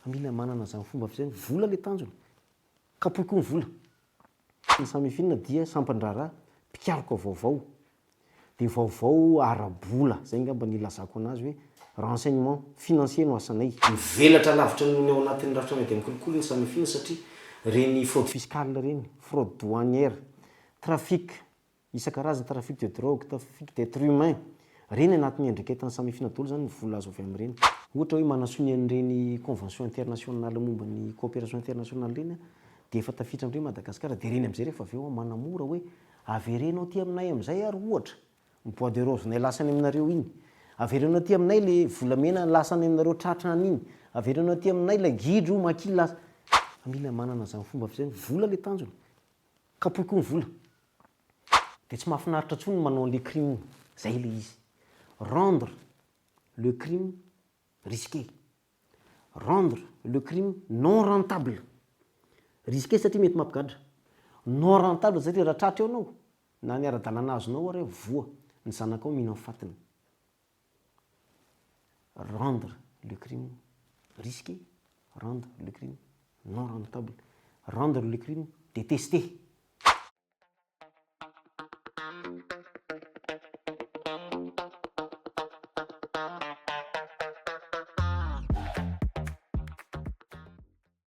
Mila manana izany fomba fisainana, vola ilay tanjona, kapohy koa ny vola. Ny Samifin dia sampan-draharaha mpikaroka vaovao, dia vaovao ara-bola, izay angamba no ilazako anazy hoe renseignement financier no asanay. Mivelatra lavitra noho ny ao anatin'ny rafitra miady amin'ny kolikoly ny Samifin satria ireny fraude fiscale ireny, fraude douanière, trafic Isan-karazany, trafic de drogue, trafic d'être humain, ireny anatin'ny iandraiketan'ny samy fina daholo izany ny vola azo avy amin'ireny. Ohatra hoe manasonia an'ireny convention internationale momba ny coopération internationale ireny dia efa tafiditra amin'ireny Madagasikara dia ireny amin'izay rehefa avy eo manamora hoe avereno aty aminay amin'izay ary ohatra ny bois de rose nay lasa any aminareo iny, avereno aty aminay ilay volamena lasa any aminareo tratra any iny, avereno aty aminay ilay gidro maki lasa. Mila manana izany fomba fisainana, vola ilay tanjona, kapohy koa ny vola. Dia tsy mahafinaritra intsony ny manao an'ilay crime, zay ilay izy. Rendre le crime risqué. Rendre le crime non rentable. Risqué satria mety mampigadra. Non rentable satria raha tratra eo anao, na ny ara-dalàna azonao ary voa, ny zanakao mihinan'ny fatiny. Rendre le crime risqué, rendre le crime non rentable, rendre le crime détesté.